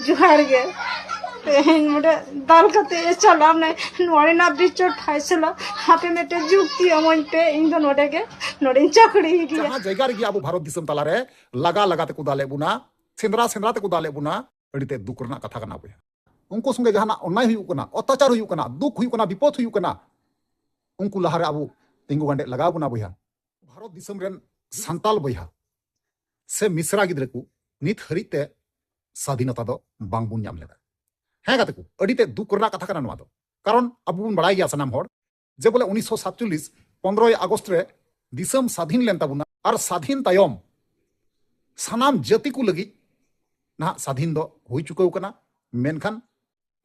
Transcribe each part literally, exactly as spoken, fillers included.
ᱡᱚᱦᱟᱨ ᱜᱮ᱾ ᱛᱮᱦᱮᱧ ᱱᱚᱰᱮ ᱫᱟᱞ ᱠᱟᱛᱮ ᱮ ᱪᱟᱞᱟᱣ ᱱᱟᱭ, ᱱᱚᱣᱟ ᱨᱮᱱᱟᱜ ᱵᱤᱪᱟᱹᱨ ᱯᱷᱟᱭᱥᱟᱞᱟ ᱟᱯᱮ ᱢᱤᱫᱴᱮᱱ ᱡᱩᱠᱛᱤ ᱮᱢᱟᱹᱧ ᱯᱮ, ᱤᱧ ᱫᱚ ᱱᱚᱰᱮ ᱜᱮ, ᱱᱚᱰᱮᱧ ᱪᱟᱹᱠᱨᱤ ᱜᱮᱭᱟ᱾ ᱡᱟᱦᱟᱸ ᱡᱟᱭᱜᱟ ᱨᱮᱜᱮ ᱟᱵᱚ ᱵᱷᱟᱨᱚᱛ ᱫᱤᱥᱚᱢ ᱛᱟᱞᱟᱨᱮ ᱞᱟᱜᱟ ᱞᱟᱜᱟ ᱛᱮᱠᱚ ᱫᱟᱞᱮᱫ ᱵᱚᱱᱟ, ᱥᱮᱸᱫᱽᱨᱟ ᱥᱮᱸᱫᱽᱨᱟ ᱛᱮᱠᱚ ᱫᱟᱞᱮᱫ ᱵᱚᱱᱟ, ᱟᱹᱰᱤ ᱛᱮ ᱫᱩᱠ ᱨᱮᱱᱟᱜ ᱠᱟᱛᱷᱟ ᱠᱟᱱᱟ ᱵᱚᱭᱦᱟ᱾ ᱩᱱᱠᱩ ᱥᱚᱸᱜᱮ ᱡᱟᱦᱟᱱᱟᱜ ᱚᱱᱱᱟᱭ ᱦᱩᱭᱩᱜ ᱠᱟᱱᱟ, ᱚᱛᱛᱟᱪᱟᱨ ᱦᱩᱭᱩᱜ ᱠᱟᱱᱟ, ᱫᱩᱠ ᱦᱩᱭᱩᱜ ᱠᱟᱱᱟ, ᱵᱤᱯᱚᱫ ᱦᱩᱭᱩᱜ ᱠᱟᱱᱟ, ᱩᱱᱠᱩ ᱞᱟᱦᱟᱨᱮ ᱟᱵᱚ ᱛᱤᱸᱜᱩ ᱜᱟᱸᱰᱮ ᱞᱟᱜᱟᱣ ᱵᱚᱱᱟ ᱵᱚᱭᱦᱟ᱾ ᱵᱷᱟᱨᱚᱛ ᱫᱤᱥᱚᱢ ᱨᱮᱱ ᱥᱟᱱᱛᱟᱞ ᱵᱚᱭᱦᱟ ᱥᱮ ᱢᱤᱥᱨᱟ ᱜᱤᱫᱽᱨᱟᱹ ᱠᱚ ᱱᱤᱛ ᱦᱟᱹᱨᱤᱡ ᱛᱮ ᱥᱟᱫᱷᱤᱱᱚᱛᱟ ᱫᱚ ᱵᱟᱝᱵᱚᱱ ᱧᱟᱢ ᱞᱮᱫᱟ᱾ ᱦᱮᱸ ᱜᱟᱛᱮ ᱠᱚ, ᱟᱹᱰᱤ ᱛᱮ ᱫᱩᱠ ᱨᱮᱱᱟᱜ ᱠᱟᱛᱷᱟ ᱠᱟᱱᱟ ᱱᱚᱣᱟ ᱫᱚ᱾ ᱠᱟᱨᱚᱱ ᱟᱵᱚ ᱵᱚᱱ ᱵᱟᱲᱟᱭ ᱜᱮᱭᱟ ᱥᱟᱱᱟᱢ ᱦᱚᱲ ᱡᱮ ᱵᱚᱞᱮ ᱩᱱᱤᱥᱥᱚ ᱥᱟᱛᱪᱚᱞᱞᱤᱥ ᱯᱚᱱᱨᱚᱭ ᱟᱜᱚᱥᱴ ᱨᱮ ᱫᱤᱥᱚᱢ ᱥᱟᱫᱷᱤᱱ ᱞᱮᱱ ᱛᱟᱵᱚᱱᱟ, ᱟᱨ ᱥᱟᱫᱷᱤᱱ ᱛᱟᱭᱚᱢ ᱥᱟᱱᱟᱢ ᱡᱟᱹᱛᱤ ᱠᱚ ᱞᱟᱹᱜᱤᱫ ᱱᱟᱦᱟᱜ ᱥᱟᱫᱷᱤᱱ ᱫᱚ ᱦᱩᱭ ᱪᱩᱠᱟᱹᱣ ᱠᱟᱱᱟ, ᱢᱮᱱᱠᱷᱟᱱ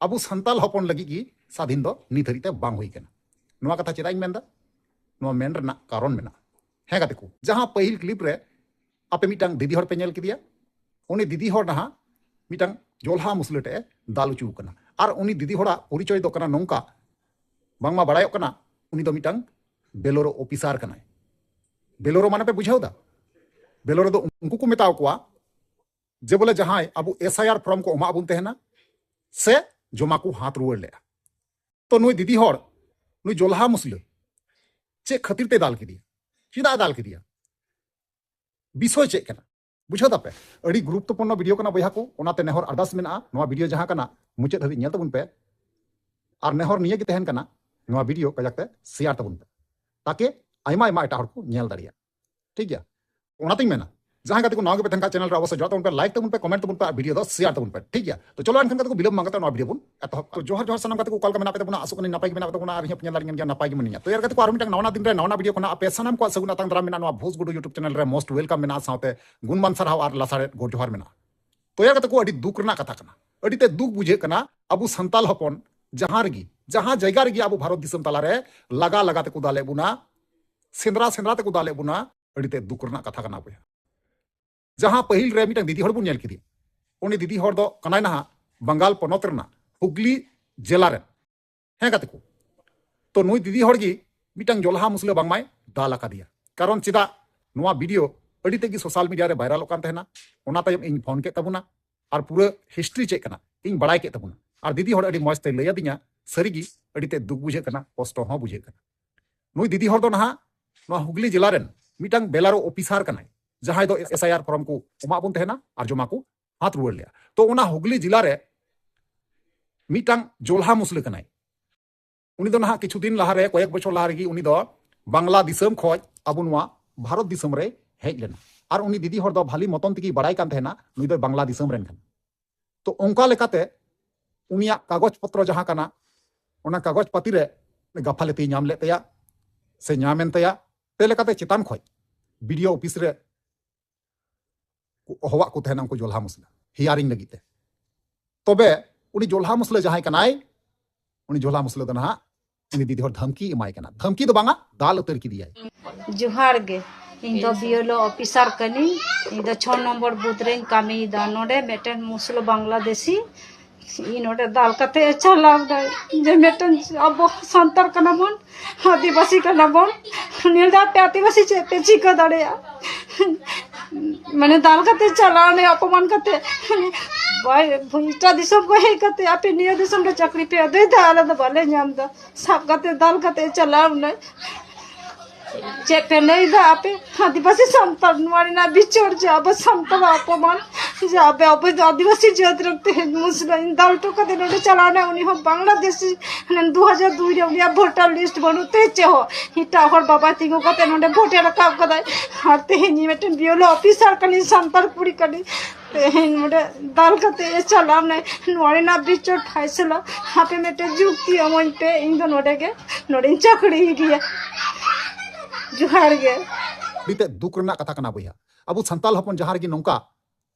ᱟᱵᱚ ᱥᱟᱱᱛᱟᱞ ᱦᱚᱯᱚᱱ ᱞᱟᱹᱜᱤᱫ ᱜᱮ ᱥᱟᱫᱷᱤᱱ ᱫᱚ ᱱᱤᱛ ᱦᱟᱹᱨᱤᱡ ᱛᱮ ᱵᱟᱝ ᱦᱩᱭ ᱠᱟᱱᱟ᱾ ᱱᱚᱣᱟ ᱠᱟᱛᱷᱟ ᱪᱮᱫᱟᱜ ᱤᱧ ᱢᱮᱱᱫᱟ? ᱱᱚᱣᱟ ᱢᱮᱱ ᱨᱮᱱᱟᱜ ᱠᱟᱨᱚᱱ ᱢᱮᱱᱟᱜᱼᱟ᱾ ᱦᱮᱸ ᱜᱟᱛᱮ ᱠᱚ, ᱡᱟᱦᱟᱸ ᱯᱟᱹᱦᱤᱞ ᱠᱞᱤᱯ ᱨᱮ ᱟᱯᱮ ᱢᱤᱫᱴᱟᱝ ᱫᱤᱫᱤ ᱦᱚᱲ ᱯᱮ ᱧᱮᱞ ᱠᱮᱫᱮᱭᱟ, ᱩᱱᱤ ᱫᱤᱫᱤ ᱦᱚᱲ ᱱᱟᱦᱟᱜ ᱢᱤᱫᱴᱟᱝ ᱡᱚᱞᱦᱟ ᱢᱩᱥᱞᱟᱹ ᱴᱷᱮᱡ ᱮ ᱫᱟᱞ ᱦᱚᱪᱚ ᱠᱟᱱᱟ᱾ ᱟᱨ ᱩᱱᱤ ᱫᱤᱫᱤ ᱦᱚᱲᱟᱜ ᱯᱚᱨᱤᱪᱚᱭ ᱫᱚ ᱠᱟᱱᱟ ᱱᱚᱝᱠᱟ, ᱵᱟᱝᱢᱟ ᱵᱟᱲᱟᱭᱚᱜ ᱠᱟᱱᱟ ᱩᱱᱤ ᱫᱚ ᱢᱤᱫᱴᱟᱝ ᱵᱮᱞᱳᱨᱳ ᱚᱯᱷᱤᱥᱟᱨ ᱠᱟᱱᱟᱭ᱾ ᱵᱮᱞᱳᱨᱳ ᱢᱟᱱᱮ ᱯᱮ ᱵᱩᱡᱷᱟᱹᱣ ᱫᱟ? ᱵᱮᱞᱳᱨᱳ ᱫᱚ ᱩᱱᱠᱩ ᱠᱚ ᱢᱮᱛᱟᱣ ᱠᱚᱣᱟ ᱡᱮ ᱵᱚᱞᱮ ᱡᱟᱦᱟᱸᱭ ᱟᱵᱚ ᱮᱥ ᱟᱭ ᱟᱨ ᱯᱷᱨᱚᱢ ᱠᱚ ᱮᱢᱟᱜ ᱵᱚᱱ ᱛᱟᱦᱮᱱᱟ ᱥᱮ ᱡᱚᱢᱟ ᱠᱚ ᱦᱟᱛ ᱨᱩᱣᱟᱹᱲ ᱞᱮᱜᱼᱟ᱾ ᱛᱚ ᱱᱩᱭ ᱫᱤᱫᱤ ᱦᱚᱲ ᱱᱩᱭ ᱡᱚᱞᱦᱟ ᱢᱩᱥᱞᱟᱹ ᱪᱮᱫ ᱠᱷᱟᱹᱛᱤᱨ ᱛᱮ ᱫᱟᱞ ᱠᱮᱫᱮᱭᱟ? ᱪᱮᱫᱟᱜ ᱮ ᱫᱟᱞ ᱠᱮᱫᱮᱭᱟ? ᱵᱤᱥᱚᱭ ᱪᱮᱫ ᱠᱟᱱᱟ? ᱵᱩᱡᱷᱟᱹᱣ ᱫᱟᱯᱮ? ᱟᱹᱰᱤ ᱜᱩᱨᱩᱛᱛᱚᱯᱩᱨᱱᱚ ᱵᱷᱤᱰᱤᱭᱳ ᱠᱟᱱᱟ ᱵᱚᱭᱦᱟ ᱠᱚ, ᱚᱱᱟᱛᱮ ᱱᱮᱦᱚᱨ ᱟᱨᱫᱟᱥ ᱢᱮᱱᱟᱜᱼᱟ, ᱱᱚᱣᱟ ᱵᱷᱤᱰᱤᱭᱳ ᱡᱟᱦᱟᱸ ᱠᱟᱱᱟ ᱢᱩᱪᱟᱹᱫ ᱦᱟᱹᱵᱤᱡ ᱧᱮᱞ ᱛᱟᱵᱚᱱ ᱯᱮ᱾ ᱟᱨ ᱱᱮᱦᱚᱨ ᱱᱤᱭᱟᱹ ᱜᱮ ᱛᱟᱦᱮᱱ ᱠᱟᱱᱟ, ᱱᱚᱣᱟ ᱵᱷᱤᱰᱤᱭᱳ ᱠᱟᱡᱟᱠ ᱛᱮ ᱥᱮᱭᱟᱨ ᱛᱟᱵᱚᱱ ᱯᱮ, ᱛᱟᱠᱮ ᱟᱭᱢᱟ ᱟᱭᱢᱟ ᱮᱴᱟᱜ ᱦᱚᱲ ᱠᱚ ᱧᱮᱞ ᱫᱟᱲᱮᱭᱟᱜ᱾ ᱴᱷᱤᱠ ᱜᱮᱭᱟ? ᱚᱱᱟᱛᱤᱧ ᱢᱮᱱᱟ, ᱡᱟᱦᱟᱸᱭ ᱜᱟᱛᱮ ᱠᱚ ᱱᱟᱣᱟ ᱜᱮ ᱯᱮ ᱛᱟᱦᱮᱱ ᱠᱷᱟᱱ ᱪᱮᱱᱮᱞ ᱨᱮ ᱚᱵᱚᱥᱥᱳᱭ ᱡᱚᱲᱟᱣ ᱛᱟᱵᱚᱱ ᱯᱮ, ᱞᱟᱭᱤᱠ ᱛᱟᱵᱚᱱ ᱯᱮ, ᱠᱚᱢᱮᱱᱴ ᱛᱟᱵᱚᱱ ᱯᱮ ᱟᱨ ᱵᱷᱤᱰᱤᱭᱳ ᱫᱚ ᱥᱮᱭᱟᱨ ᱛᱟᱵᱚᱱ ᱯᱮ᱾ ᱴᱷᱤᱠ ᱜᱮᱭᱟ? ᱛᱚ ᱪᱚᱞᱚ ᱮᱱᱠᱷᱟᱱ ᱜᱟᱛᱮ ᱠᱚ, ᱵᱤᱞᱚᱢ ᱵᱟᱝ ᱠᱟᱛᱮ ᱱᱚᱣᱟ ᱵᱷᱤᱰᱤᱭᱳ ᱵᱚᱱ ᱮᱛᱚᱦᱚᱵ ᱠᱟᱜᱼᱟ᱾ ᱡᱚᱦᱟᱨ ᱡᱚᱦᱟᱨ ᱥᱟᱱᱟᱢ ᱜᱟᱛᱮ ᱠᱚ, ᱚᱠᱟ ᱞᱮᱠᱟ ᱢᱮᱱᱟᱜ ᱯᱮ ᱛᱟᱵᱚᱱᱟ? ᱟᱥᱚᱜ ᱠᱟᱹᱱᱟᱹᱧ ᱱᱟᱯᱟᱭ ᱜᱮ ᱢᱮᱱᱟᱜ ᱯᱮ ᱛᱟᱵᱚᱱᱟ᱾ ᱟᱨ ᱤᱧ ᱦᱚᱸ ᱧᱮᱞ ᱫᱟᱲᱮᱭᱟᱜ ᱠᱟᱱ ᱜᱮᱭᱟ ᱱᱟᱯᱟᱭ ᱜᱮ ᱢᱤᱱᱟᱹᱧᱟ᱾ ᱛᱚ ᱭᱟᱨ ᱜᱟᱛᱮ ᱠᱚ, ᱟᱨ ᱢᱤᱫᱴᱟᱝ ᱱᱟᱣᱟ ᱫᱤᱱ ᱨᱮ ᱱᱟᱣᱟ ᱵᱷᱤᱰᱤᱭᱳ ᱠᱷᱚᱱᱟᱜ ᱟᱯᱮ ᱥᱟᱱᱟᱢ ᱠᱚᱣᱟᱜ ᱥᱟᱹᱜᱩᱱ ᱟᱛᱟᱝ ᱫᱟᱨᱟᱢ ᱢᱮᱱᱟᱜᱼᱟ ᱱᱚᱣᱟ ᱵᱷᱳᱡᱽ ᱜᱩᱰᱩ YouTube ᱪᱮᱱᱮᱞ ᱨᱮ᱾ Most welcome ᱢᱮᱱᱟᱜᱼᱟ, ᱥᱟᱶᱛᱮ ᱜᱩᱱᱢᱟᱱ ᱥᱟᱨᱦᱟᱣ ᱟᱨ ᱞᱟᱥᱟᱲᱦᱮᱫ ᱜᱚᱰ ᱡᱚᱦᱟᱨ ᱢᱮᱱᱟᱜᱼᱟ᱾ ᱛᱚ ᱭᱟᱨ ᱜᱟᱛᱮ ᱠᱚ, ᱟᱹᱰᱤ ᱫᱩᱠ ᱨᱮᱱᱟᱜ ᱠᱟᱛᱷᱟ ᱠᱟᱱᱟ, ᱟᱹᱰᱤ ᱛᱮ ᱫᱩᱠ ᱵᱩᱡᱷᱟᱹᱜ ᱠᱟᱱᱟ᱾ ᱟᱵᱚ ᱥᱟᱱᱛᱟᱞ ᱦᱚᱯᱚᱱ ᱡᱟᱦᱟᱸ ᱨᱮᱜᱮ, ᱡᱟᱦᱟᱸ ᱡᱟᱭᱜᱟ ᱨᱮᱜᱮ ᱟᱵᱚ ᱵᱷᱟᱨᱚᱛ ᱫᱤᱥᱚᱢ ᱛᱟᱞᱟᱨᱮ ᱞᱟᱜᱟ ᱞᱟᱜᱟ ᱛᱮᱠᱚ ᱫᱟᱞᱮᱫ ᱵᱚᱱᱟ, ᱥᱮᱸᱫᱽᱨᱟ ᱥᱮᱸᱫᱽᱨᱟ ᱛᱮᱠᱚ ᱫᱟᱞᱮᱫ ᱵᱚᱱᱟ, ᱟᱹᱰᱤ ᱛᱮ ᱫᱩᱠ ᱨᱮᱱᱟᱜ ᱠᱟᱛᱷᱟ ᱠᱟᱱᱟ ᱵᱚᱭᱦᱟ᱾ ᱡᱟᱦᱟᱸ ᱯᱟᱹᱦᱤᱞ ᱨᱮ ᱢᱤᱫᱴᱟᱝ ᱫᱤᱫᱤ ᱦᱚᱲ ᱵᱚᱱ ᱧᱮᱞ ᱠᱮᱫᱮᱭᱟ, ᱩᱱᱤ ᱫᱤᱫᱤ ᱦᱚᱲ ᱫᱚ ᱠᱟᱱᱟᱭ ᱱᱟᱦᱟᱜ ᱵᱟᱝᱜᱟᱞ ᱯᱚᱱᱚᱛ ᱨᱮᱱᱟᱜ ᱦᱩᱜᱽᱞᱤ ᱡᱮᱞᱟ ᱨᱮᱱ᱾ ᱦᱮᱸ ᱜᱟᱛᱮ ᱠᱚ, ᱛᱚ ᱱᱩᱭ ᱫᱤᱫᱤ ᱦᱚᱲ ᱜᱮ ᱢᱤᱫᱴᱟᱝ ᱡᱚᱞᱦᱟ ᱢᱩᱥᱞᱟᱹ ᱵᱟᱝᱢᱟᱭ ᱫᱟᱞ ᱟᱠᱟᱫᱮᱭᱟ᱾ ᱠᱟᱨᱚᱱ ᱪᱮᱫᱟᱜ? ᱱᱚᱣᱟ ᱵᱷᱤᱰᱤᱭᱳ ᱟᱹᱰᱤ ᱛᱮᱫ ᱜᱮ ᱥᱳᱥᱟᱞ ᱢᱤᱰᱤᱭᱟ ᱨᱮ ᱵᱷᱟᱭᱨᱟᱞᱚᱜ ᱠᱟᱱ ᱛᱟᱦᱮᱱᱟ, ᱚᱱᱟ ᱛᱟᱭᱚᱢ ᱤᱧ ᱯᱷᱳᱱ ᱠᱮᱫ ᱛᱟᱵᱚᱱᱟ᱾ ᱟᱨ ᱯᱩᱨᱟᱹ ᱦᱤᱥᱴᱨᱤ ᱪᱮᱫ ᱠᱟᱱᱟ ᱤᱧ ᱵᱟᱲᱟᱭ ᱠᱮᱫ ᱛᱟᱵᱚᱱᱟ᱾ ᱟᱨ ᱫᱤᱫᱤ ᱦᱚᱲ ᱟᱹᱰᱤ ᱢᱚᱸᱡᱽ ᱛᱮᱭ ᱞᱟᱹᱭ ᱟᱹᱫᱤᱧᱟ᱾ ᱥᱟᱹᱨᱤᱜᱮ ᱟᱹᱰᱤ ᱛᱮᱫ ᱫᱩᱠ ᱵᱩᱡᱷᱟᱹᱜ ᱠᱟᱱᱟ, ᱠᱚᱥᱴᱚ ᱦᱚᱸ ᱵᱩᱡᱷᱟᱹᱜ ᱠᱟᱱᱟ᱾ ᱱᱩᱭ ᱫᱤᱫᱤ ᱦᱚᱲ ᱫᱚ ᱱᱟᱦᱟᱜ ᱱᱚᱣᱟ ᱦᱩᱜᱽᱞᱤ ᱡᱮᱞᱟ ᱨᱮᱱ ᱢᱤᱫᱴᱟᱝ ᱵᱮᱞᱟᱨᱳ ᱚᱯᱷᱤᱥᱟᱨ ᱠᱟᱱᱟᱭ, ᱡᱟᱦᱟᱸᱭ ᱫᱚ ᱮᱥ ᱟᱭ ᱟᱨ ᱯᱷᱚᱨᱢ ᱠᱚ ᱮᱢᱟᱜ ᱵᱚᱱ ᱛᱟᱦᱮᱱᱟ ᱟᱨ ᱡᱚᱢᱟ ᱠᱚ ᱦᱟᱛ ᱨᱩᱣᱟᱹᱲ ᱞᱮᱭᱟ᱾ ᱛᱚ ᱚᱱᱟ ᱦᱩᱜᱽᱞᱤ ᱡᱮᱞᱟ ᱨᱮ ᱢᱤᱫᱴᱟᱝ ᱡᱚᱞᱦᱟ ᱢᱩᱥᱞᱟᱹ ᱠᱟᱱᱟᱭ᱾ ᱩᱱᱤ ᱫᱚ ᱱᱟᱦᱟᱜ ᱠᱤᱪᱷᱩ ᱫᱤᱱ ᱞᱟᱦᱟᱨᱮ, ᱠᱚᱭᱮᱠ ᱵᱚᱪᱷᱚᱨ ᱞᱟᱦᱟ ᱨᱮᱜᱮ ᱩᱱᱤ ᱫᱚ ᱵᱟᱝᱞᱟ ᱫᱤᱥᱚᱢ ᱠᱷᱚᱡ ᱟᱵᱚ ᱱᱚᱣᱟ ᱵᱷᱟᱨᱚᱛ ᱫᱤᱥᱚᱢ ᱨᱮ ᱦᱮᱡ ᱞᱮᱱᱟ᱾ ᱟᱨ ᱩᱱᱤ ᱫᱤᱫᱤ ᱦᱚᱲ ᱫᱚ ᱵᱷᱟᱞᱤ ᱢᱚᱛᱚᱱ ᱛᱮᱜᱮ ᱵᱟᱲᱟᱭ ᱠᱟᱱ ᱛᱟᱦᱮᱱᱟ ᱱᱩᱭ ᱫᱚ ᱵᱟᱝᱞᱟ ᱫᱤᱥᱚᱢ ᱨᱮᱱ ᱠᱟᱱᱟ᱾ ᱛᱚ ᱚᱱᱠᱟ ᱞᱮᱠᱟᱛᱮ ᱩᱱᱤᱭᱟᱜ ᱠᱟᱜᱚᱡᱽ ᱯᱚᱛᱨᱚ ᱡᱟᱦᱟᱸ ᱠᱟᱱᱟ, ᱚᱱᱟ ᱠᱟᱜᱚᱡᱽ ᱯᱟᱹᱛᱤ ᱨᱮ ᱜᱟᱯᱷᱟᱞᱟᱹᱛᱤ ᱧᱟᱢ ᱞᱮᱫ ᱛᱟᱭᱟ ᱥᱮ ᱧᱟᱢᱮᱱ ᱛᱟᱭᱟ᱾ ᱛᱮ ᱞᱮᱠᱟᱛᱮ ᱪᱮᱛᱟᱱ ᱠᱷᱚᱡ ᱵᱤ ᱰᱤ ᱳ ᱚᱯᱷᱤᱥ ᱨᱮ ᱠᱚ ᱦᱚᱦᱚᱣᱟᱜ ᱠᱚ ᱛᱟᱦᱮᱱᱟ ᱩᱱᱠᱩ ᱡᱚᱞᱦᱟ ᱢᱩᱥᱞᱟᱹ ᱦᱤᱭᱟᱨᱤᱝ ᱞᱟᱹᱜᱤᱫ ᱛᱮ᱾ ᱛᱚᱵᱮ ᱩᱱᱤ ᱡᱚᱞᱦᱟ ᱢᱩᱥᱞᱟᱹ ᱡᱟᱦᱟᱸᱭ ᱠᱟᱱᱟᱭ, ᱩᱱᱤ ᱡᱚᱞᱦᱟ ᱢᱩᱥᱞᱟᱹ ᱫᱚ ᱱᱟᱦᱟᱜ ᱩᱱᱤ ᱫᱤᱫᱤ ᱦᱚᱲ ᱫᱷᱟᱢᱠᱤ ᱮᱢᱟᱭ ᱠᱟᱱᱟ᱾ ᱫᱷᱟᱢᱠᱤ ᱫᱚ ᱵᱟᱝᱟ, ᱫᱟᱞ ᱩᱛᱟᱹᱨ ᱠᱮᱫᱮᱭᱟᱭ᱾ ᱡᱚᱦᱟᱨ ᱜᱮ, ᱤᱧ ᱫᱚ ᱵᱤ ᱮᱞ ᱳ ᱚᱯᱷᱤᱥᱟᱨ ᱠᱟᱹᱱᱟᱹᱧ᱾ ᱤᱧ ᱫᱚ ᱪᱷᱚ ᱱᱚᱢᱵᱚᱨ ᱵᱩᱛᱷ ᱨᱮᱧ ᱠᱟᱹᱢᱤᱭᱮᱫᱟ᱾ ᱱᱚᱰᱮ ᱢᱤᱫᱴᱮᱱ ᱢᱩᱥᱞᱟᱹ ᱵᱟᱝᱞᱟᱫᱮᱥᱤ ᱤᱧ ᱱᱚᱰᱮ ᱫᱟᱞ ᱠᱟᱛᱮ ᱮ ᱪᱟᱞᱟᱣ ᱫᱟᱭ, ᱡᱮ ᱢᱤᱫᱴᱮᱱ ᱟᱵᱚ ᱥᱟᱱᱛᱟᱲ ᱠᱟᱱᱟ ᱵᱚᱱ, ᱟᱹᱫᱤᱵᱟᱹᱥᱤ ᱠᱟᱱᱟ ᱵᱚᱱ, ᱱᱤᱭᱟᱹ ᱫᱚ ᱟᱯᱮ ᱟᱹᱫᱤᱵᱟᱹᱥᱤ ᱪᱮᱫ ᱯᱮ ᱪᱤᱠᱟᱹ ᱫᱟᱲᱮᱭᱟᱜᱼᱟ? ᱢᱟᱱᱮ ᱫᱟᱞ ᱠᱟᱛᱮ ᱪᱟᱞᱟᱣ ᱱᱟᱭ, ᱚᱯᱚᱢᱟᱱ ᱠᱟᱛᱮ, ᱵᱟᱭ, ᱮᱴᱟᱜ ᱫᱤᱥᱚᱢ ᱠᱚ ᱦᱮᱡ ᱠᱟᱛᱮ ᱟᱯᱮ ᱱᱤᱭᱟᱹ ᱫᱤᱥᱚᱢ ᱨᱮ ᱪᱟᱹᱠᱨᱤ ᱯᱮ ᱟᱹᱫᱟᱹᱭ ᱫᱟ, ᱟᱞᱮ ᱫᱚ ᱵᱟᱞᱮ ᱧᱟᱢ ᱫᱟ᱾ ᱥᱟᱵ ᱠᱟᱛᱮ ᱫᱟᱞ ᱠᱟᱛᱮ ᱪᱟᱞᱟᱣ ᱱᱟᱭ᱾ ᱪᱮᱫ ᱯᱮ ᱞᱟᱹᱭ ᱫᱟ ᱟᱯᱮ ᱟᱹᱫᱤᱵᱟᱹᱥᱤ ᱥᱟᱱᱛᱟᱲ ᱱᱚᱣᱟ ᱨᱮᱱᱟᱜ ᱵᱤᱪᱟᱹᱨ ᱡᱮ ᱟᱵᱚ ᱥᱟᱱᱛᱟᱲᱟᱜ ᱚᱯᱚᱢᱟᱱ, ᱡᱮ ᱟᱵᱚ, ᱟᱵᱚ ᱫᱚ ᱟᱹᱫᱤᱵᱟᱹᱥᱤ ᱡᱟᱹᱛ ᱨᱮᱱ ᱛᱮᱦᱮᱧ ᱢᱩᱥᱞᱟᱹ ᱤᱧ ᱫᱟᱞ ᱦᱚᱴᱚ ᱠᱟᱛᱮ ᱱᱚᱰᱮ ᱪᱟᱞᱟᱣ ᱱᱟᱭ, ᱩᱱᱤ ᱦᱚᱸ ᱵᱟᱝᱞᱟᱫᱮᱥᱤ, ᱦᱟᱱᱮ ᱫᱩ ᱦᱟᱡᱟᱨ ᱫᱩᱭ ᱨᱮ ᱩᱱᱤᱭᱟᱜ ᱵᱷᱳᱴᱟᱨ ᱞᱤᱥᱴ ᱵᱟᱹᱱᱩᱜ ᱛᱮ ᱪᱮᱫ ᱦᱚᱸ, ᱮᱴᱟᱜ ᱦᱚᱲ ᱵᱟᱵᱟᱭ ᱛᱤᱸᱜᱩ ᱠᱟᱛᱮ ᱱᱚᱰᱮ ᱵᱷᱳᱴ ᱮ ᱨᱟᱠᱟᱵ ᱠᱟᱫᱟᱭ᱾ ᱟᱨ ᱛᱮᱦᱮᱧ ᱤᱧ ᱢᱤᱫᱴᱮᱱ ᱵᱤ ᱮᱞ ᱳ ᱚᱯᱷᱤᱥᱟᱨ ᱠᱟᱹᱱᱟᱹᱧ, ᱥᱟᱱᱛᱟᱲ ᱠᱩᱲᱤ ᱠᱟᱹᱱᱟᱹᱧ, ᱛᱮᱦᱮᱧ ᱱᱚᱰᱮ ᱫᱟᱞ ᱠᱟᱛᱮ ᱮ ᱪᱟᱞᱟᱣ ᱱᱟᱭ, ᱱᱚᱣᱟ ᱨᱮᱱᱟᱜ ᱵᱤᱪᱟᱹᱨ ᱯᱷᱟᱭᱥᱟᱞᱟ ᱟᱯᱮ ᱢᱤᱫᱴᱮᱱ ᱡᱩᱠᱛᱤ ᱮᱢᱟᱹᱧ ᱯᱮ, ᱤᱧ ᱫᱚ ᱱᱚᱰᱮ ᱜᱮ, ᱱᱚᱰᱮᱧ ᱪᱟᱹᱠᱨᱤᱭ ᱜᱮᱭᱟ᱾ ᱡᱚᱦᱟᱨ ᱜᱮ᱾ ᱟᱹᱰᱤ ᱛᱮᱫ ᱫᱩᱠ ᱨᱮᱱᱟᱜ ᱠᱟᱛᱷᱟ ᱠᱟᱱᱟ ᱵᱚᱭᱦᱟ᱾ ᱟᱵᱚ ᱥᱟᱱᱛᱟᱞ ᱦᱚᱯᱚᱱ ᱡᱟᱦᱟᱸ ᱨᱮᱜᱮ ᱱᱚᱝᱠᱟ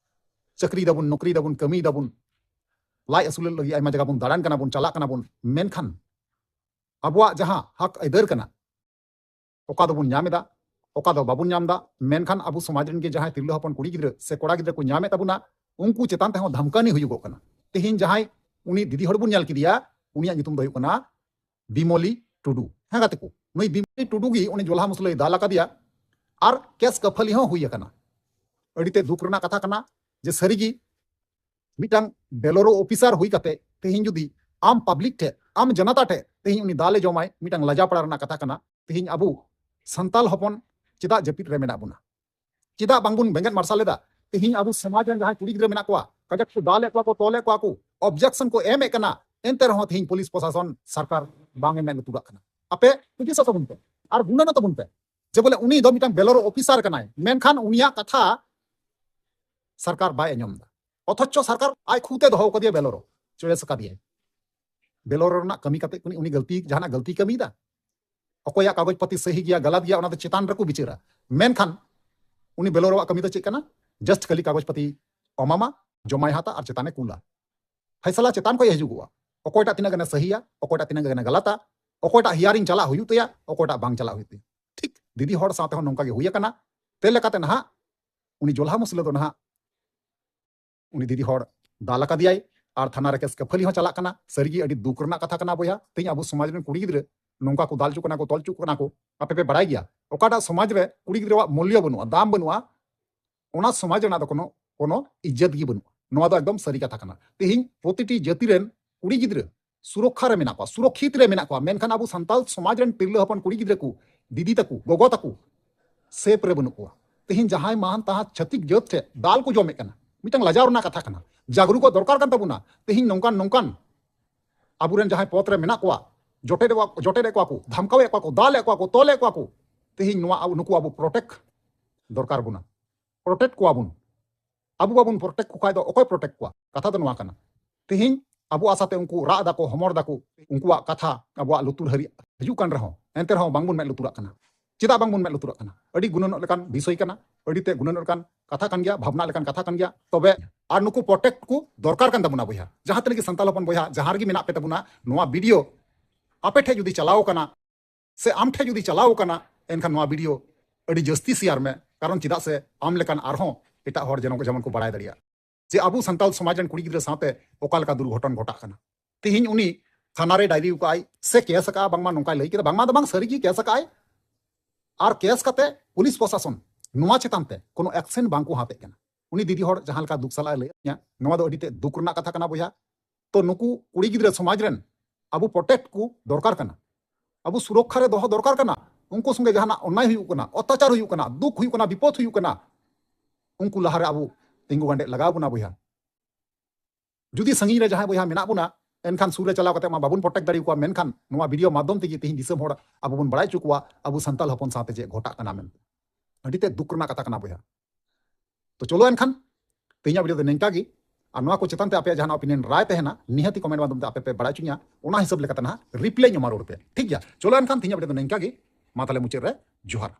ᱪᱟᱹᱠᱨᱤ ᱫᱟᱵᱚᱱ, ᱱᱚᱠᱨᱤ ᱫᱟᱵᱚᱱ, ᱠᱟᱹᱢᱤ ᱫᱟᱵᱚᱱ, ᱞᱟᱡ ᱟᱹᱥᱩᱞᱚᱜ ᱞᱟᱹᱜᱤᱫ ᱟᱭᱢᱟ ᱡᱟᱭᱜᱟ ᱵᱚᱱ ᱫᱟᱬᱟᱱ ᱠᱟᱱᱟ ᱵᱚᱱ, ᱪᱟᱞᱟᱜ ᱠᱟᱱᱟ ᱵᱚᱱ, ᱢᱮᱱᱠᱷᱟᱱ ᱟᱵᱚᱣᱟᱜ ᱡᱟᱦᱟᱸ ᱦᱚᱠ ᱟᱹᱭᱫᱟᱹᱨ ᱠᱟᱱᱟ, ᱚᱠᱟ ᱫᱚᱵᱚᱱ ᱧᱟᱢ ᱮᱫᱟ, ᱚᱠᱟ ᱫᱚ ᱵᱟᱵᱚᱱ ᱧᱟᱢ ᱮᱫᱟ, ᱢᱮᱱᱠᱷᱟᱱ ᱟᱵᱚ ᱥᱚᱢᱟᱡᱽ ᱨᱮᱱ ᱜᱮ ᱡᱟᱦᱟᱸᱭ ᱛᱤᱨᱞᱟᱹ ᱦᱚᱯᱚᱱ ᱠᱩᱲᱤ ᱜᱤᱫᱽᱨᱟᱹ ᱥᱮ ᱠᱚᱲᱟ ᱜᱤᱫᱽᱨᱟᱹ ᱠᱚ ᱧᱟᱢᱮᱫ ᱛᱟᱵᱚᱱᱟ, ᱩᱱᱠᱩ ᱪᱮᱛᱟᱱ ᱛᱮᱦᱚᱸ ᱫᱷᱟᱢᱠᱟᱣ ᱦᱩᱭᱩᱜᱚᱜ ᱠᱟᱱᱟ᱾ ᱛᱮᱦᱮᱧ ᱡᱟᱦᱟᱸᱭ ᱩᱱᱤ ᱫᱤᱫᱤ ᱦᱚᱲ ᱵᱚᱱ ᱧᱮᱞ ᱠᱮᱫᱮᱭᱟ, ᱩᱱᱤᱭᱟᱜ ᱧᱩᱛᱩᱢ ᱫᱚ ᱦᱩᱭᱩᱜ ᱠᱟᱱᱟ ᱵᱤᱢᱚᱞᱤ ᱴᱩᱰᱩ᱾ ᱦᱮᱸ ᱜᱟᱛᱮ ᱠᱚ, ᱱᱩᱭ ᱵᱤᱢᱚᱞᱤ ᱴᱩᱰᱩ ᱜᱮ ᱩᱱᱤ ᱡᱚᱞᱦᱟ ᱢᱩᱥᱞᱟᱹᱭ ᱫᱟᱞ ᱟᱠᱟᱫᱮᱭᱟ ᱟᱨ ᱠᱮᱥ ᱠᱟᱯᱷᱟᱹᱞᱤ ᱦᱚᱸ ᱦᱩᱭ ᱟᱠᱟᱱᱟ᱾ ᱟᱹᱰᱤ ᱛᱮ ᱫᱩᱠ ᱨᱮᱱᱟᱜ ᱠᱟᱛᱷᱟ ᱠᱟᱱᱟ ᱡᱮ ᱥᱟᱹᱨᱤᱜᱮ ᱢᱤᱫᱴᱟᱝ ᱵᱮᱞᱳᱨᱳ ᱚᱯᱷᱤᱥᱟᱨ ᱦᱩᱭ ᱠᱟᱛᱮ ᱛᱮᱦᱮᱧ ᱡᱩᱫᱤ ᱟᱢ ᱯᱟᱵᱽᱞᱤᱠ ᱴᱷᱮᱱ, ᱟᱢ ᱡᱚᱱᱚᱛᱟ ᱴᱷᱮᱱ ᱛᱮᱦᱮᱧ ᱩᱱᱤ ᱫᱟᱞᱮ ᱡᱚᱢᱟᱭ, ᱢᱤᱫᱴᱟᱝ ᱞᱟᱡᱟ ᱯᱟᱲᱟ ᱨᱮᱱᱟᱜ ᱠᱟᱛᱷᱟ ᱠᱟᱱᱟ᱾ ᱛᱮᱦᱮᱧ ᱟᱵᱚ ᱥᱟᱱᱛᱟᱞ ᱦᱚᱯᱚᱱ ᱪᱮᱫᱟᱜ ᱡᱟᱹᱯᱤᱫ ᱨᱮ ᱢᱮᱱᱟᱜ ᱵᱚᱱᱟ? ᱪᱮᱫᱟᱜ ᱵᱟᱝᱵᱚᱱ ᱵᱮᱸᱜᱮᱫ ᱢᱟᱨᱥᱟᱞ ᱮᱫᱟ? ᱛᱮᱦᱮᱧ ᱟᱵᱚ ᱥᱚᱢᱟᱡᱽ ᱨᱮᱱ ᱡᱟᱦᱟᱸᱭ ᱠᱩᱲᱤ ᱜᱤᱫᱽᱨᱟᱹ ᱢᱮᱱᱟᱜ ᱠᱚᱣᱟ, ᱠᱟᱡᱟᱠ ᱠᱚ ᱫᱟᱞᱮᱫ ᱠᱚᱣᱟ ᱠᱚ, ᱛᱚᱞᱮᱫ ᱠᱚᱣᱟ ᱠᱚ, ᱚᱵᱡᱮᱠᱥᱚᱱ ᱠᱚ ᱮᱢᱮᱫ ᱠᱟᱱᱟ, ᱮᱱᱛᱮ ᱨᱮᱦᱚᱸ ᱛᱮᱦᱮᱧ ᱯᱩᱞᱤᱥ ᱯᱨᱚᱥᱟᱥᱚᱱ, ᱥᱚᱨᱠᱟᱨ ᱵᱟᱝ ᱮ ᱢᱮᱫ ᱞᱩᱛᱩᱨᱟᱜ ᱠᱟᱱᱟ᱾ ᱟᱯᱮ ᱦᱩᱫᱤᱥᱚᱜ ᱛᱟᱵᱚᱱ ᱯᱮ ᱟᱨ ᱜᱩᱱᱟᱹᱱᱚᱜ ᱛᱟᱵᱚᱱ ᱯᱮ ᱡᱮ ᱵᱚᱞᱮ ᱩᱱᱤ ᱫᱚ ᱢᱤᱫᱴᱟᱝ ᱵᱮᱞᱳᱨᱳ ᱚᱯᱷᱤᱥᱟᱨ ᱠᱟᱱᱟᱭ, ᱢᱮᱱᱠᱷᱟᱱ ᱩᱱᱤᱭᱟᱜ ᱠᱟᱛᱷᱟ ᱥᱚᱨᱠᱟᱨ ᱵᱟᱭ ᱟᱸᱡᱚᱢ ᱮᱫᱟ, ᱚᱛᱷᱚᱪᱚ ᱥᱚᱨᱠᱟᱨ ᱟᱡ ᱠᱷᱩᱫ ᱮ ᱫᱚᱦᱚ ᱠᱟᱫᱮᱭᱟ ᱵᱮᱞᱳᱨᱳ, ᱪᱚᱭᱮᱥ ᱟᱠᱟᱫᱮᱭᱟᱭ᱾ ᱵᱮᱞᱳᱨᱳ ᱨᱮᱱᱟᱜ ᱠᱟᱹᱢᱤ ᱠᱟᱛᱮ ᱩᱱᱤ, ᱩᱱᱤ ᱜᱟᱹᱞᱛᱤ, ᱡᱟᱦᱟᱱᱟᱜ ᱜᱟᱹᱞᱛᱤ ᱠᱟᱹᱢᱤᱭᱮᱫᱟ? ᱚᱠᱚᱭᱟᱜ ᱠᱟᱜᱚᱡᱽ ᱯᱟᱹᱛᱤ ᱥᱟᱹᱦᱤ ᱜᱮᱭᱟ, ᱜᱟᱞᱟᱛ ᱜᱮᱭᱟ, ᱚᱱᱟ ᱫᱚ ᱪᱮᱛᱟᱱ ᱨᱮᱠᱚ ᱵᱤᱪᱟᱹᱨᱟ᱾ ᱢᱮᱱᱠᱷᱟᱱ ᱩᱱᱤ ᱵᱮᱞᱳᱨᱳᱣᱟᱜ ᱠᱟᱹᱢᱤ ᱫᱚ ᱪᱮᱫ ᱠᱟᱱᱟ? ᱡᱟᱥᱴ ᱠᱷᱟᱹᱞᱤ ᱠᱟᱜᱚᱡᱽ ᱯᱟᱹᱛᱤ ᱮᱢᱟᱢᱟ, ᱡᱚᱢᱟᱭ ᱦᱟᱛᱟ ᱟᱨ ᱪᱮᱛᱟᱱᱮ ᱠᱩᱞᱟ᱾ ᱯᱷᱟᱭᱥᱟᱞᱟ ᱪᱮᱛᱟᱱ ᱠᱷᱚᱱ ᱦᱤᱡᱩᱜᱚᱜᱼᱟ, ᱚᱠᱚᱭᱴᱟᱜ ᱛᱤᱱᱟᱹᱜ ᱜᱟᱱᱮ ᱥᱟᱹᱦᱤᱭᱟ, ᱚᱠᱚᱭᱴᱟᱜ ᱛᱤᱱᱟᱹᱜ ᱜᱟᱱᱮ ᱜᱟᱞᱟᱛᱟ, ᱚᱠᱚᱭᱴᱟᱜ ᱦᱤᱭᱟᱨᱤᱝ ᱪᱟᱞᱟᱜ ᱦᱩᱭᱩᱜ ᱛᱟᱭᱟ, ᱚᱠᱚᱭᱴᱟᱜ ᱵᱟᱝ ᱪᱟᱞᱟᱜ ᱦᱩᱭᱩᱜ ᱛᱟᱭᱟ᱾ ᱴᱷᱤᱠ ᱫᱤᱫᱤ ᱦᱚᱲ ᱥᱟᱶᱛᱮ ᱦᱚᱸ ᱱᱚᱝᱠᱟ ᱜᱮ ᱦᱩᱭ ᱟᱠᱟᱱᱟ᱾ ᱛᱮ ᱞᱮᱠᱟᱛᱮ ᱱᱟᱦᱟᱜ ᱩᱱᱤ ᱡᱚᱞᱦᱟ ᱢᱩᱥᱞᱟᱹ ᱫᱚ ᱱᱟᱦᱟᱜ ᱩᱱᱤ ᱫᱤᱫᱤ ᱦᱚᱲ ᱫᱟᱞ ᱟᱠᱟᱫᱮᱭᱟᱭ ᱟᱨ ᱛᱷᱟᱱᱟ ᱨᱮ ᱠᱮᱥ ᱠᱷᱟᱹᱯᱟᱹᱨᱤ ᱦᱚᱸ ᱪᱟᱞᱟᱜ ᱠᱟᱱᱟ᱾ ᱥᱟᱹᱨᱤᱜᱮ ᱟᱹᱰᱤ ᱫᱩᱠ ᱨᱮᱱᱟᱜ ᱠᱟᱛᱷᱟ ᱠᱟᱱᱟ ᱵᱚᱭᱦᱟ, ᱛᱮᱦᱮᱧ ᱟᱵᱚ ᱥᱚᱢᱟᱡᱽ ᱨᱮᱱ ᱠᱩᱲᱤ ᱜᱤᱫᱽᱨᱟᱹ ᱱᱚᱝᱠᱟ ᱠᱚ ᱫᱟᱞ ᱦᱚᱪᱚ ᱠᱟᱱᱟ ᱠᱚ, ᱛᱚᱞ ᱦᱚᱪᱚ ᱠᱟᱱᱟ ᱠᱚ᱾ ᱟᱯᱮ ᱯᱮ ᱵᱟᱲᱟᱭ ᱜᱮᱭᱟ ᱚᱠᱟᱴᱟᱜ ᱥᱚᱢᱟᱡᱽ ᱨᱮ ᱠᱩᱲᱤ ᱜᱤᱫᱽᱨᱟᱹᱣᱟᱜ ᱢᱩᱞᱞᱚ ᱵᱟᱹᱱᱩᱜᱼᱟ, ᱫᱟᱢ ᱵᱟᱹᱱᱩᱜᱼᱟ, ᱚᱱᱟ ᱥᱚᱢᱟᱡᱽ ᱨᱮᱱᱟᱜ ᱫᱚ ᱠᱳᱱᱳ, ᱠᱳᱱᱳ ᱤᱡᱽᱡᱚᱛ ᱜᱮ ᱵᱟᱹᱱᱩᱜᱼᱟ᱾ ᱱᱚᱣᱟ ᱫᱚ ᱮᱠᱫᱚᱢ ᱥᱟᱹᱨᱤ ᱠᱟᱛᱷᱟ ᱠᱟᱱᱟ᱾ ᱛᱮᱦᱮᱧ ᱯᱨᱚᱛᱤᱴᱤ ᱡᱟᱹᱛᱤ ᱨᱮᱱ ᱠᱩᱲᱤ ᱜᱤᱫᱽᱨᱟᱹ ᱥᱩᱨᱚᱠᱠᱷᱟ ᱨᱮ ᱢᱮᱱᱟᱜ ᱠᱚᱣᱟ, ᱥᱩᱨᱚᱠᱠᱷᱤᱛ ᱨᱮ ᱢᱮᱱᱟᱜ ᱠᱚᱣᱟ, ᱢᱮᱱᱠᱷᱟᱱ ᱟᱵᱚ ᱥᱟᱱᱛᱟᱲ ᱥᱚᱢᱟᱡᱽ ᱨᱮᱱ ᱛᱤᱨᱞᱟᱹ ᱦᱚᱯᱚᱱ ᱠᱩᱲᱤ ᱜᱤᱫᱽᱨᱟᱹ ᱠᱚ, ᱫᱤᱫᱤ ᱛᱟᱠᱚ, ᱜᱚᱜᱚ ᱛᱟᱠᱚ ᱥᱮᱯ ᱨᱮ ᱵᱟᱹᱱᱩᱜ ᱠᱚᱣᱟ᱾ ᱛᱮᱦᱮᱧ ᱡᱟᱦᱟᱸᱭ ᱢᱟᱦᱟᱱ ᱛᱟᱦᱟᱸ ᱪᱷᱟᱹᱛᱤᱠ ᱡᱟᱹᱛ ᱴᱷᱮᱱ ᱫᱟᱞ ᱠᱚ ᱡᱚᱢᱮᱫ ᱠᱟᱱᱟ, ᱢᱤᱫᱴᱟᱝ ᱞᱟᱡᱟᱣ ᱨᱮᱱᱟᱜ ᱠᱟᱛᱷᱟ ᱠᱟᱱᱟ, ᱡᱟᱜᱽᱨᱩᱠᱚ ᱫᱚᱨᱠᱟᱨ ᱠᱟᱱ ᱛᱟᱵᱚᱱᱟ᱾ ᱛᱮᱦᱮᱧ ᱱᱚᱝᱠᱟᱱ ᱱᱚᱝᱠᱟᱱ ᱟᱵᱚᱨᱮᱱ ᱡᱟᱦᱟᱸᱭ ᱯᱚᱫᱽ ᱨᱮ ᱢᱮᱱᱟᱜ ᱠᱚᱣᱟ, ᱡᱚᱴᱮᱫ ᱮᱫ ᱠᱚᱣᱟ, ᱡᱚᱴᱮᱫ ᱮᱫ ᱠᱚᱣᱟ ᱠᱚ, ᱫᱷᱟᱢᱠᱟᱣᱮᱫ ᱠᱚᱣᱟ ᱠᱚ, ᱫᱟᱞᱮᱫ ᱠᱚᱣᱟ ᱠᱚ, ᱛᱚᱞᱮᱫ ᱠᱚᱣᱟ ᱠᱚ, ᱛᱮᱦᱮᱧ ᱱᱚᱣᱟ ᱟᱵᱚ, ᱱᱩᱠᱩ ᱟᱵᱚ ᱯᱨᱚᱴᱮᱠᱴ ᱫᱚᱨᱠᱟᱨ ᱵᱚᱱᱟ, ᱯᱨᱚᱴᱮᱠᱴ ᱠᱚᱣᱟ ᱵᱚᱱ᱾ ᱟᱵᱚ ᱵᱟᱵᱚᱱ ᱯᱨᱚᱴᱮᱠᱴ ᱠᱚ ᱠᱷᱟᱡ ᱫᱚ ᱚᱠᱚᱭ ᱯᱨᱚᱴᱮᱠᱴ ᱠᱚᱣᱟ? ᱠᱟᱛᱷᱟ ᱫᱚ ᱱᱚᱣᱟ ᱠᱟᱱᱟ᱾ ᱛᱮᱦᱮᱧ ᱟᱵᱚ ᱟᱥᱟᱛᱮ ᱩᱱᱠᱩ ᱨᱟᱜ ᱫᱟᱠᱚ, ᱦᱚᱢᱚᱨ ᱫᱟᱠᱚ, ᱩᱱᱠᱩᱣᱟᱜ ᱠᱟᱛᱷᱟ ᱟᱵᱚᱣᱟᱜ ᱞᱩᱛᱩᱨ ᱦᱟᱹᱨᱤᱡ ᱦᱤᱡᱩᱜ ᱠᱟᱱ ᱨᱮᱦᱚᱸ, ᱮᱱᱛᱮ ᱨᱮᱦᱚᱸ ᱵᱟᱝᱵᱚᱱ ᱢᱮᱫ ᱞᱩᱛᱩᱨᱟᱜ ᱠᱟᱱᱟ᱾ ᱪᱮᱫᱟᱜ ᱵᱟᱝᱵᱚᱱ ᱢᱮᱫ ᱞᱩᱛᱩᱨᱟᱜ ᱠᱟᱱᱟ? ᱟᱹᱰᱤ ᱜᱩᱱᱟᱹᱱᱚᱜ ᱞᱮᱠᱟᱱ ᱵᱤᱥᱚᱭ ᱠᱟᱱᱟ, ᱟᱹᱰᱤ ᱛᱮ ᱜᱩᱱᱟᱹᱱᱚᱜ ᱞᱮᱠᱟᱱ ᱠᱟᱛᱷᱟ ᱠᱟᱱ ᱜᱮᱭᱟ, ᱵᱷᱟᱵᱽᱱᱟ ᱞᱮᱠᱟᱱ ᱠᱟᱛᱷᱟ ᱠᱟᱱ ᱜᱮᱭᱟ᱾ ᱛᱚᱵᱮ ᱟᱨ ᱱᱩᱠᱩ ᱯᱨᱚᱴᱮᱠᱴ ᱠᱚ ᱫᱚᱨᱠᱟᱨ ᱠᱟᱱ ᱛᱟᱵᱚᱱᱟ ᱵᱚᱭᱦᱟ᱾ ᱡᱟᱦᱟᱸ ᱛᱤᱱᱟᱹᱜ ᱜᱮ ᱥᱟᱱᱛᱟᱲ ᱦᱚᱯᱚᱱ ᱵᱚᱭᱦᱟ ᱡᱟᱦᱟᱸ ᱨᱮᱜᱮ ᱢᱮᱱᱟᱜ ᱯᱮ ᱛᱟᱵᱚᱱᱟ, ᱱᱚᱣᱟ ᱵᱷᱤᱰᱤᱭᱳ ᱟᱯᱮ ᱴᱷᱮᱡ ᱡᱩᱫᱤ ᱪᱟᱞᱟᱣ ᱠᱟᱱᱟ ᱥᱮ ᱟᱢ ᱴᱷᱮᱡ ᱡᱩᱫᱤ ᱪᱟᱞᱟᱣ ᱠᱟᱱᱟ, ᱮᱱᱠᱷᱟᱱ ᱱᱚᱣᱟ ᱵᱷᱤᱰᱤᱭᱳ ᱟᱹᱰᱤ ᱡᱟᱹᱥᱛᱤ ᱥᱮᱭᱟᱨ ᱢᱮ, ᱠᱟᱨᱚᱱ ᱪᱮᱫᱟᱜ ᱥᱮ ᱟᱢ ᱞᱮᱠᱟᱱ ᱟᱨᱦᱚᱸ ᱮᱴᱟᱜ ᱦᱚᱲ ᱡᱮᱱᱚ, ᱡᱮᱢᱚᱱ ᱠᱚ ᱵᱟᱲᱟᱭ ᱫᱟᱲᱮᱭᱟᱜ ᱡᱮ ᱟᱵᱚ ᱥᱟᱱᱛᱟᱲ ᱥᱚᱢᱟᱡᱽ ᱨᱮᱱ ᱠᱩᱲᱤ ᱜᱤᱫᱽᱨᱟᱹ ᱥᱟᱶᱛᱮ ᱚᱠᱟ ᱞᱮᱠᱟ ᱫᱩᱨᱜᱷᱚᱴᱚᱱ ᱜᱷᱚᱴᱟᱜ ᱠᱟᱱᱟ᱾ ᱛᱮᱦᱮᱧ ᱩᱱᱤ ᱛᱷᱟᱱᱟ ᱨᱮ ᱰᱟᱭᱨᱤ ᱟᱠᱟᱫᱼᱟᱭ ᱥᱮ ᱠᱮᱥ ᱟᱠᱟᱫᱼᱟ, ᱵᱟᱝᱢᱟ ᱱᱚᱝᱠᱟᱭ ᱞᱟᱹᱭ ᱠᱮᱫᱟ, ᱵᱟᱝᱢᱟ ᱫᱚ ᱵᱟᱝ, ᱥᱟᱹᱨᱤ ᱜᱮ ᱠᱮᱥ ᱟᱠᱟᱫᱼᱟᱭ᱾ ᱟᱨ ᱠᱮᱥ ᱠᱟᱛᱮ ᱯᱩᱞᱤᱥ ᱯᱨᱚᱥᱟᱥᱚᱱ ᱱᱚᱣᱟ ᱪᱮᱛᱟᱱ ᱛᱮ ᱠᱳᱱᱳ ᱮᱠᱥᱮᱱ ᱵᱟᱝ ᱠᱚ ᱦᱟᱛᱮᱫ ᱠᱟᱱᱟ᱾ ᱩᱱᱤ ᱫᱤᱫᱤ ᱦᱚᱲ ᱡᱟᱦᱟᱸ ᱞᱮᱠᱟ ᱫᱩᱠ ᱥᱟᱞᱟᱜ ᱮ ᱞᱟᱹᱭᱟᱫ ᱞᱤᱧᱟ, ᱱᱚᱣᱟ ᱫᱚ ᱟᱹᱰᱤ ᱛᱮᱫ ᱫᱩᱠ ᱨᱮᱱᱟᱜ ᱠᱟᱛᱷᱟ ᱠᱟᱱᱟ ᱵᱚᱭᱦᱟ᱾ ᱛᱚ ᱱᱩᱠᱩ ᱠᱩᱲᱤ ᱜᱤᱫᱽᱨᱟᱹ ᱥᱚᱢᱟᱡᱽ ᱨᱮᱱ ᱟᱵᱚ protect ᱠᱚ ᱫᱚᱨᱠᱟᱨ ᱠᱟᱱᱟ, ᱟᱵᱚ ᱥᱩᱨᱚᱠᱠᱷᱟ ᱨᱮ ᱫᱚᱦᱚ ᱫᱚᱨᱠᱟᱨ ᱠᱟᱱᱟ᱾ ᱩᱱᱠᱩ ᱥᱚᱸᱜᱮ ᱡᱟᱦᱟᱱᱟᱜ ᱚᱱᱱᱟᱭ ᱦᱩᱭᱩᱜ ᱠᱟᱱᱟ, ᱚᱛᱛᱟᱪᱟᱨ ᱦᱩᱭᱩᱜ ᱠᱟᱱᱟ, ᱫᱩᱠ ᱦᱩᱭᱩᱜ ᱠᱟᱱᱟ, ᱵᱤᱯᱚᱫ ᱦᱩᱭᱩᱜ ᱠᱟᱱᱟ, ᱩᱱᱠᱩ ᱞᱟᱦᱟᱨᱮ ᱟᱵᱚ ᱛᱤᱸᱜᱩ ᱜᱟᱸᱰᱮ ᱞᱟᱜᱟᱣ ᱵᱚᱱᱟ ᱵᱚᱭᱦᱟ᱾ ᱡᱩᱫᱤ ᱥᱟᱺᱜᱤᱧ ᱨᱮ ᱡᱟᱦᱟᱸᱭ ᱵᱚᱭᱦᱟ ᱢᱮᱱᱟᱜ ᱵᱚᱱᱟ, ᱮᱱᱠᱷᱟᱱ ᱥᱩᱨ ᱨᱮ ᱪᱟᱞᱟᱣ ᱠᱟᱛᱮ ᱢᱟ ᱵᱟᱵᱚᱱ protect ᱫᱟᱲᱮ ᱟᱠᱚᱣᱟ, ᱢᱮᱱᱠᱷᱟᱱ ᱱᱚᱣᱟ video ᱢᱟᱫᱽᱫᱷᱚᱢ ᱛᱮᱜᱮ ᱛᱮᱦᱮᱧ ᱫᱤᱥᱚᱢ ᱦᱚᱲ ᱟᱵᱚ ᱵᱚᱱ ᱵᱟᱲᱟᱭ ᱦᱚᱪᱚ ᱠᱚᱣᱟ ᱟᱵᱚ ᱥᱟᱱᱛᱟᱲ ᱦᱚᱯᱚᱱ ᱥᱟᱶᱛᱮ ᱪᱮᱫ ᱜᱷᱚᱴᱟᱜ ᱠᱟᱱᱟ ᱢᱮᱱᱛᱮ᱾ ᱟᱹᱰᱤ ᱛᱮᱫ ᱫᱩᱠ ᱨᱮᱱᱟᱜ ᱠᱟᱛᱷᱟ ᱠᱟᱱᱟ ᱵᱚᱭᱦᱟ᱾ ᱛᱚ ᱪᱚᱞᱚ ᱮᱱᱠᱷᱟᱱ ᱛᱮᱦᱮᱧᱟᱜ video ᱫᱚ ᱱᱤᱝᱠᱟ ᱜᱮ, ᱟᱨ ᱱᱚᱣᱟ ᱠᱚ ᱪᱮᱛᱟᱱ ᱛᱮ ᱟᱯᱮᱭᱟᱜ ᱡᱟᱦᱟᱱᱟᱜ opinion ᱨᱟᱭ ᱛᱟᱦᱮᱱᱟ, ᱱᱤᱦᱟᱹᱛᱤ comment ᱢᱟᱫᱽᱫᱷᱚᱢ ᱛᱮ ᱟᱯᱮ ᱯᱮ ᱵᱟᱲᱟᱭ ᱦᱚᱪᱚᱧᱟ, ᱚᱱᱟ ᱦᱤᱥᱟᱹᱵ ᱞᱮᱠᱟᱛᱮ ᱱᱟᱦᱟᱜ reply ᱧᱟᱢᱟ ᱨᱚᱲ ᱯᱮ, ᱴᱷᱤᱠ ᱜᱮᱭᱟ? ᱪᱚᱞᱚ ᱮᱱᱠᱷᱟᱱ ᱛᱮᱦᱮᱧᱟᱜ video ᱫᱚ ᱱᱤᱝᱠᱟ ᱜᱮ, ᱢᱟ ᱛᱟᱦᱞᱮ ᱢᱩᱪᱟᱹᱫ ᱨᱮ ᱡᱚᱦᱟᱨ᱾